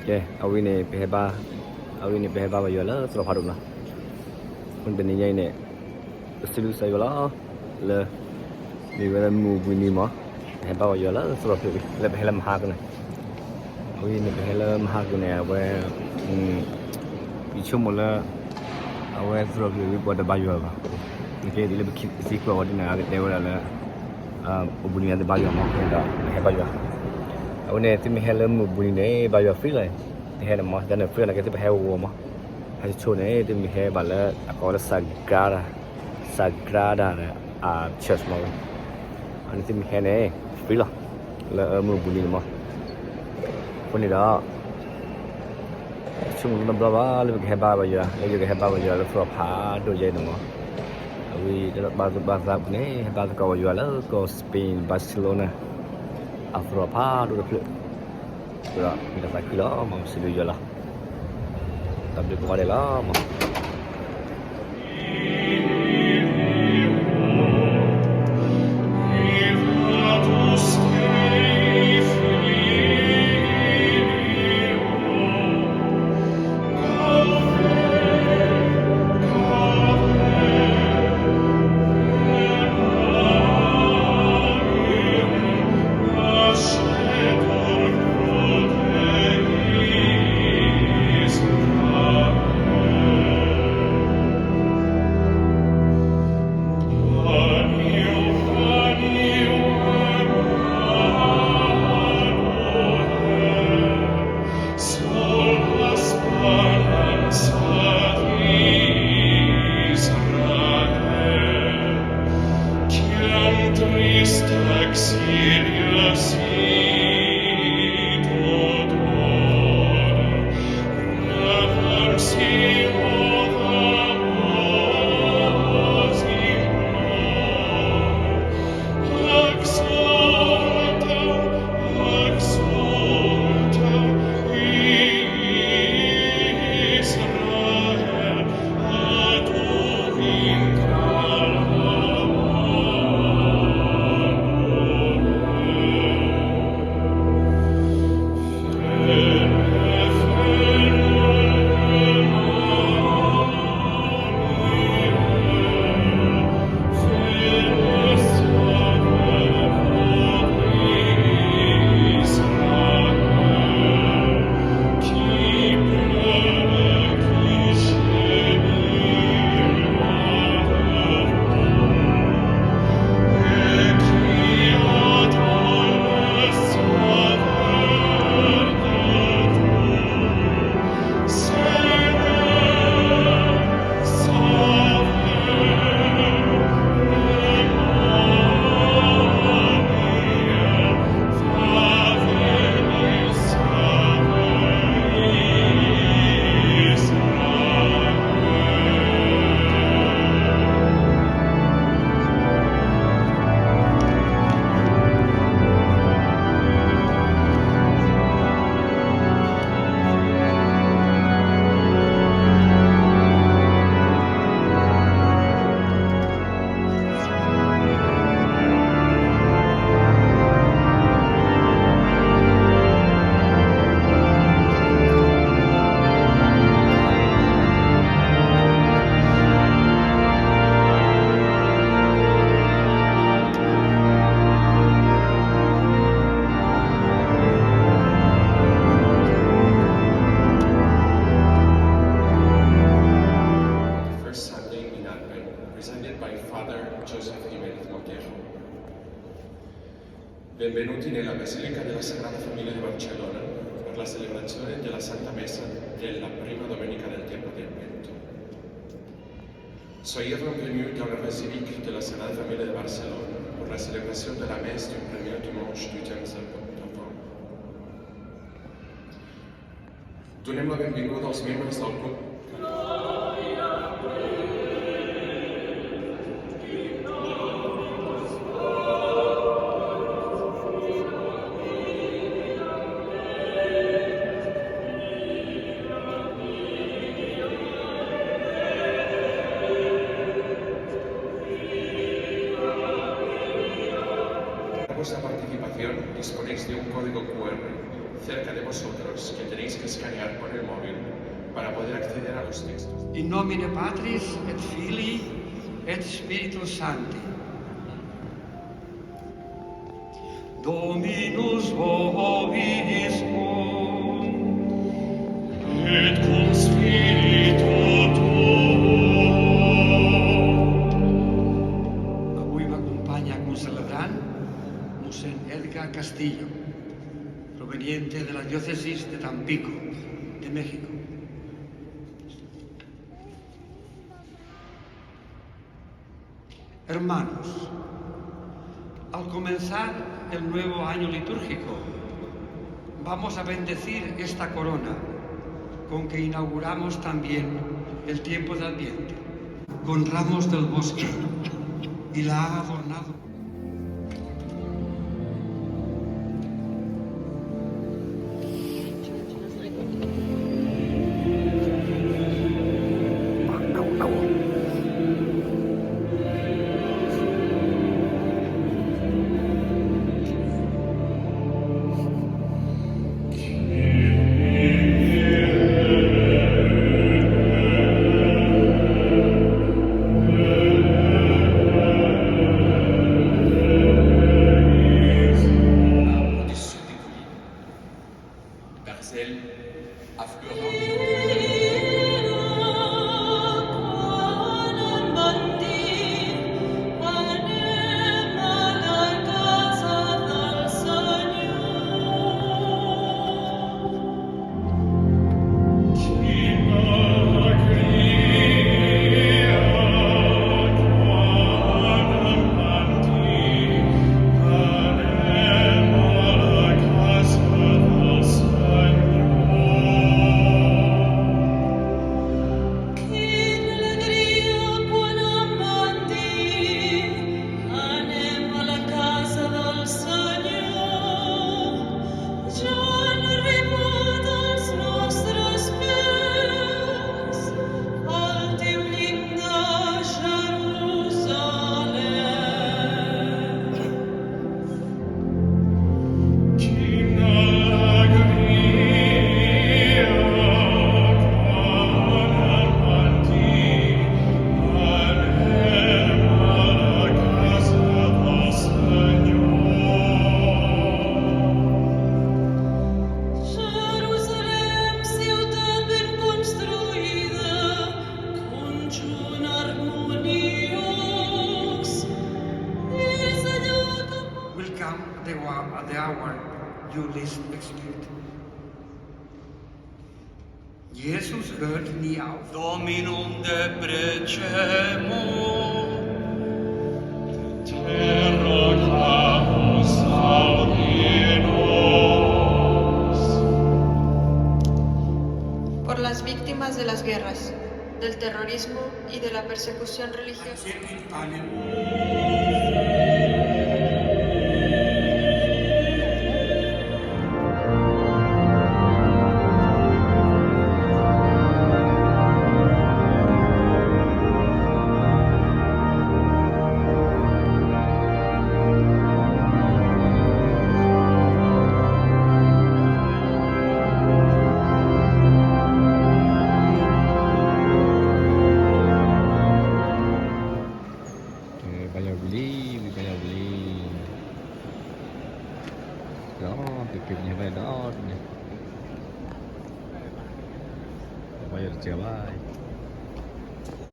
ကဲ, အဝဲန့ၣ်ပဟဲဘါ, အဝဲန့ၣ်ပဟဲဘါပယွၤလၢသရိာ်ဖးဒိၣ်နီၤ. အဃိန့ၣ်တနံၤညါအံၤန့ၣ် ပစံးဘျုးကစၢ်ယွၤလီၤ, လၢ မ့ၢ်ဝဲလၢမုၢ်အိၣ်ဘှံးနံၤမး, ပဟဲဘါပယွၤလၢသရိာ်ဖျၢၣ်ဝံၤ လၢပဟဲလၢမဟါကန့ၣ်, အဝဲန့ၣ်ပဟဲလၢမဟါကန့ၣ် အဝဲ ယဆိကမိၣ်လၢ အဝဲသရိာ်ဖျၢၣ်ဝံၤ ပှၤတဘါယွၤဘၣ်. နကဲဒ်လၢပစံးကွၢ်ဝဲဒ်န့ၣ် အကတဲဝဲဒၣ်လၢ အိၣ်ဘှံးနံၤအတဘါယွၤမး, ဒီးဟဲဘါယွၤ. အဝဲန့ၣ် သုမ့ၢ်ဟဲလၢမုၢ်အိၣ်ဘှံးနံၤန့ၣ် ဘါယွၤ free လီၤ. တဟဲန့ၣ်မး တဟဲန့ၣ် free လီၤ, နကဲသုပဟဲဂီၤမး. ဟဲဆိဆိန့ၣ် သုမ့ၢ်ဟဲဘၣ်လၢအကိးလၢ Sagrada, Sagrada ဒီး church မးဝဲ အန့ၣ်သုမ့ၢ်ဟဲန့ၣ် free လီၤ, လၢမုၢ်အိၣ်ဘှံးနံၤန့ၣ်မး. အဃိန့ၣ်ဒီး ဆိကမိၣ်တဘျီဘၣ်လၢပကဟဲဘါပယွၤ, လၢယကဟဲဘါပယွၤလၢသရိာ်ဖးဒိၣ်ယဲန့ၣ်မး. အဝဲတဘါသဘါသးပူၤန့ၣ် ဟဲဘါသကိးပယွၤလၢကီၢ် Spain, Barcelona အသရိာ်ဖးဒိၣ်တဖျၢၣ်, ဒီးမ့ၢ်တၢ်သးခုလီၤမး, ပစံးဘျုးယွၤလီၤ. တၢ်ဘျုးကိးဂၤဒဲးလီၤမး. First Sunday in Advent, presided by Father Joseph Jiménez Montero. Benvenuti nella Basilica della Sagrada Famiglia di Barcellona per la celebrazione della Santa Messa della prima domenica del tempo di Advento. Soyez bienvenus dans la basilique de la Sagrada Famille de Barcelone pour la célébration de la messe du premier dimanche du temps d'Avent. Donem la benvinguda als membres del club. Vuestra participación, disponéis de un código Q R cerca de vosotros que tenéis que escanear. escanear con el móvil para poder acceder a los textos. In nomine Patris et Filii et Spiritus Sancti. Dominus vobiscum. Et cum spiritu tuo. Avui m'acompanha a concelebrar mossèn Edgar Castillo, proveniente de la diócesis de Tampico, de México. Hermanos, al comenzar el nuevo año litúrgico, vamos a bendecir esta corona con que inauguramos también el tiempo de Adviento, con ramos del bosque, y la ha adornado. Will come the hour, the hour you least expect. Jesus heard me out. Dominum deprecemur. Terra clamus audimus. Por las víctimas de las guerras, del terrorismo y de la persecución religiosa. Baya beli, baya beli. Đó, cái kiểu như vậy đó. Baya chia bay.